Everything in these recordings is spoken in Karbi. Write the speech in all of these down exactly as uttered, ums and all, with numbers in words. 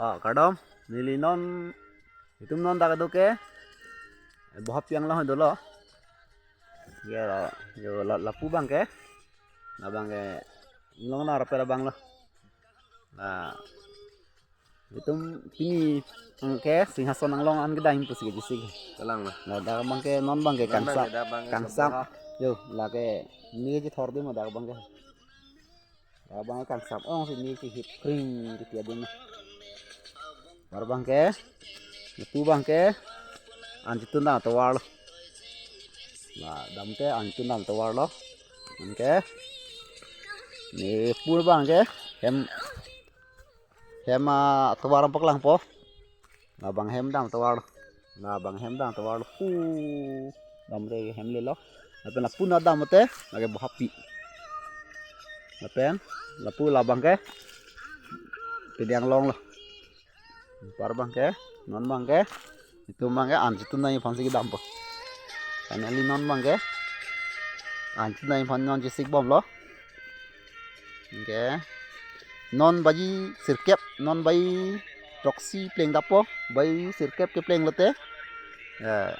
Ah, kardom, neli non, itum non dak do ke, Bohapi Anglong dolo. Ya, yo la, lapu abang ke, labang ke, Anglong na rapel abang lo. Nah, itum pini abang ke Singhason Anglong an kedam pusi kejisi. Kalang lah. Nah, dak abang ke non abang ke, non abang ke kangsap, dak abang ke kangsap. Yo, lake, neli kethor adim dak abang ke. Dak abang ke kangsap ong si neli kehip kring kiti adim. Par abang ke, lapu abang ke, an chetun dam atovar lo. Nah, damte an chetun dam atovar lo. Anke, ne pu abang ke, hem, hem, ah, atovar paklangpo. Labang hem dam atovar lo. Labang hem dam atovar lo. Pu. Damre hem lelo. Lapen lapu na dam te, lake Bohapi. Lapen, lapu labang ke, Pini Anglong lo. Par abang ke, non abang ke, itum abang ke, an chetun dam aphan si kedampo. Finally non abang ke, an chetun dam aphan non chesik bom lo. Anke. Non baji sirkep, non baji throksi pleng dampo, baji sirkep kepleng lote. Eh,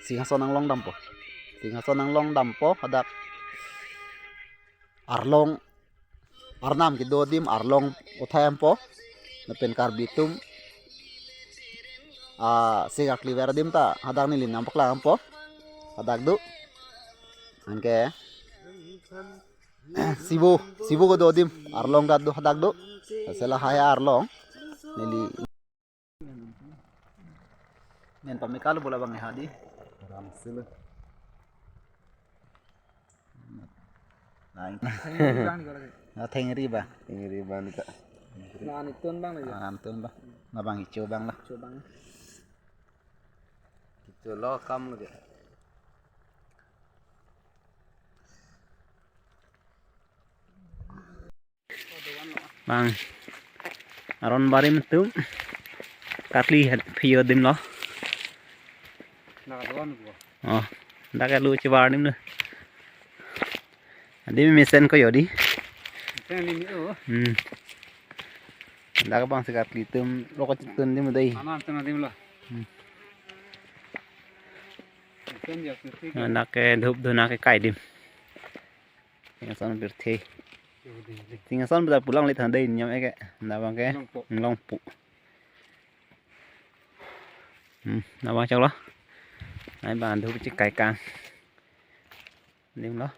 Singhason Anglong dampo. Singhason Anglong dampo, hadak arlong, arnam kedo adim arlong uthai dampo. Lapen Karbi atum, ah, sik akliver adim ta, hadak neli nangpaklang dampo. Hadak do. Anke. Sibu, sibu kedo adim, arlong dak do, hadak do. Sela hai arlong. Neli. Nen pamekal bola abang hadi. Ramsil. Lain. Thengri abang. Thengri abang ni ka. Nah, anitun abang lagi. Ah, anitun abang. Labang icho abang lah. Icho abang. Icho lo kam lagi. Bang. Aron barim atum. Karkli hat phi adim lo. Oh, dak ke lu chebar adim lo. Adim mesen ko yo di. Mesen adim yo. Hmm. Dak bang si karkli atum lo ko chetun adim dei. Anan tun adim lo. Hmm. Mesen ya sisi. Dak ke dhup dhuna ke kai adim. Singhason pirthe. Singhason pada pulang lit handai nyam eke. Nabang ke. Longpo. Longpo. Hmm, nabang chok lo. Nai bang dhup chik kai kang. Nim lo.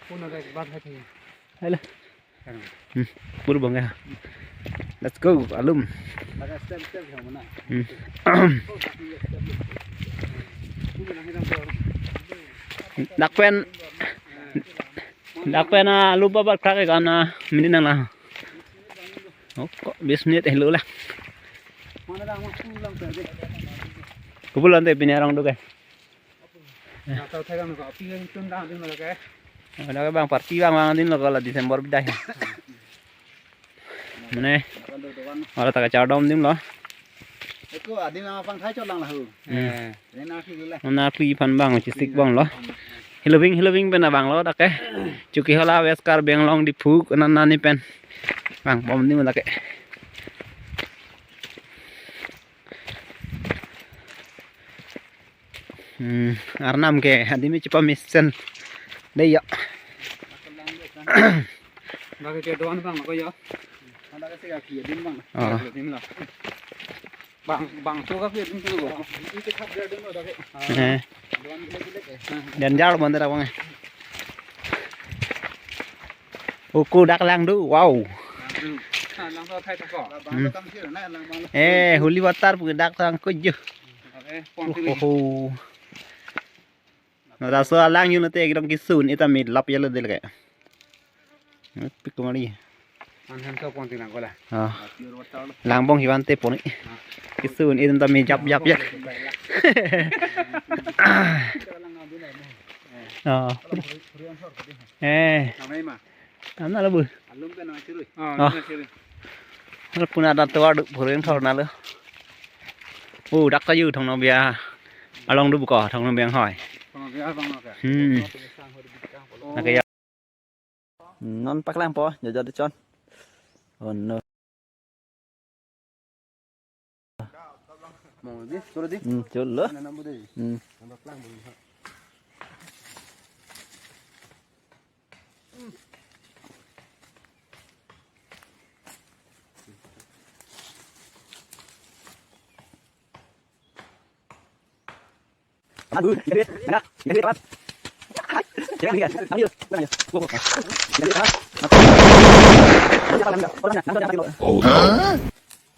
Puna ka bat hai. Hai lo. Hmm, pur bang ya. Let's go, alum. Hmm. Dak pen, dak pen, ah, lupa bat krak kan, ah, minit nang la. Oh, kok bis minit eh lo la. Kubul ante pini arong do ke. Nah, tahu saya kan kok, api yang tun dah, dia malah kayak. Ada bang party bang, bang adim lo ko la December bidai. Mane, ora ta kachardom adim lo. Eko adim aphan thai chot lang lahu. Hmm. Eh, ini nasi dulu lah. Nang kli aphan bang, chesik bang lo. Hiloving, hiloving pen abang lo dak ke. Chokihola West Karbi Anglong Diphu, nana ni pen. Bang, bom adim dak ke. Hmm, arnam ke, adim chepamesen. Dei ya. Dak ke doan bang ko ya. Dak ke sik akli adim bang. Oh. Adim lo. Bang, bang so ka adim tu lo. Ini ke khap dia adim lo dak ke. Eh. Doan bilek bilek eh. Danger bandar abang eh. Uku dak lang do, wow. Lang do. Ah, lang so thai thak ko. Hmm. Eh, holy water pu dak lang ko jo. Eh, pon tini. Oh, oh. Na laso alang yun te ekdom kisun, ita mi lap yalo del ke. Pik tumari. An han so pon tini lang ko la. Ah. Pure water lo. Langbong hiwan te pon. Ah. Kisun, itum ta mi jap jap ya. Ah. Eh. Namai ma. Amna lo bu. Alum pen nang chirui. Ah, ah. Nang chirui. Lo puna dan tuar duk phuring thor na lo. Oh, dak kaju thong nong bia. Along du bu ko thong nong bia hoi. Thong nong bia bang nong ka. Hmm. Oh. Nang kaya. Non paklangpo, jajar di chon. Oh no. Mong di, suruh di. Hmm, cholo. Nana bu di. Hmm. Nambah plang bu.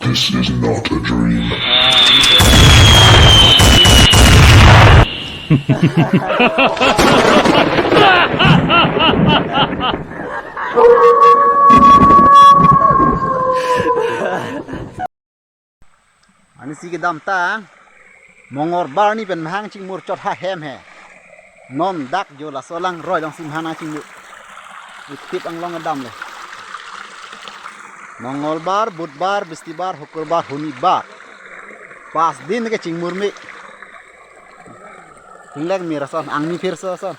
This is not a dream. Ani si kedam ta, Mongorbar arni pen mahang chingmur chot ha hem he. Non dak jo laso alangroi along si mahang nangchingmur. Itip anglong kedam le. Mongolbar, Budbar, Bistibar, Hukurbar, Hunibar. Pas din ke chingmur me. Hinglek mir ason, angni phir so ason.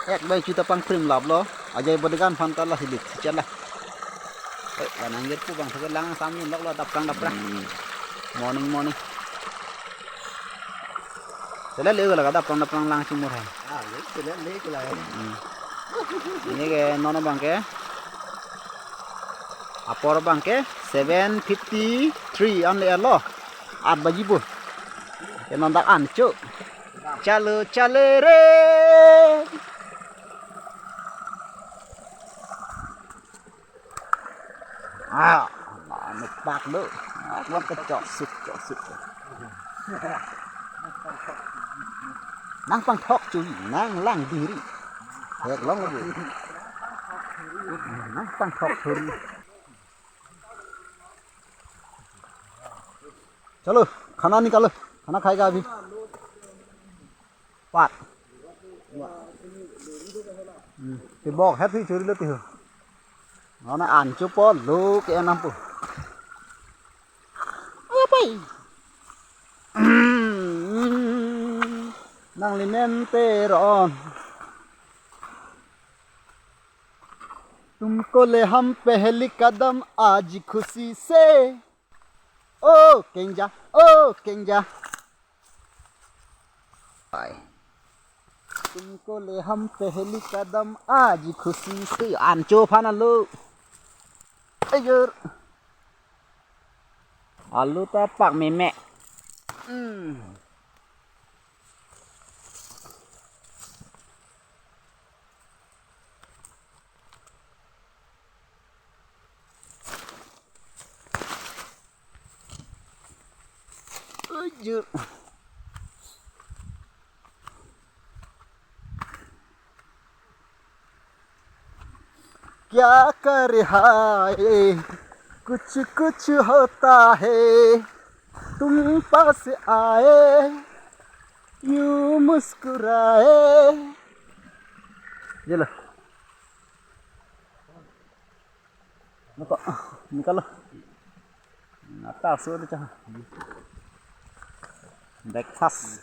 Ek bai chuta pangprim laplo. Ajai bodegan phan ta la hilik, chichala. Eh, la nanggir pu bang, thake lang samjin loklo, daprang, daprang. Hmm. Morning, morning. Sele le gala, daprang, daprang lang chingmur hai. Ah, ye, sele le gala. Hmm. Ini ke nono bang ke. Apor bang ke seven fifty-three an le lo. At baji bu. Ke non dak an chu. Chalo chale re. Ah, anu pak lo. Ah, kuat ke chok suk, chok suk. Nang pangthok chu, nang lang diri. Hek long lo. Nang pangthok churi. चलो, खाना निकालो, खाना खाएगा अभी। Pat. Hmm, ti bok het si churi lo ti ho. Nona an chupo lo ke anam pu. Apai. Nang limen te ron. तुमको ले हम पहली कदम आज खुशी से। ओ केंजा, ओ केंजा। Ai. तुमको ले हम पहली कदम आज खुशी से। Ancho phana lo. Ayur. Alu ta pak meme. Hmm. Ujur. क्या कर हाय, कुछ कुछ होता है, तुम पास आए, यूं मुस्कुराए। ये लो। Nako, nikalo. Nata so de cha. Breakfast.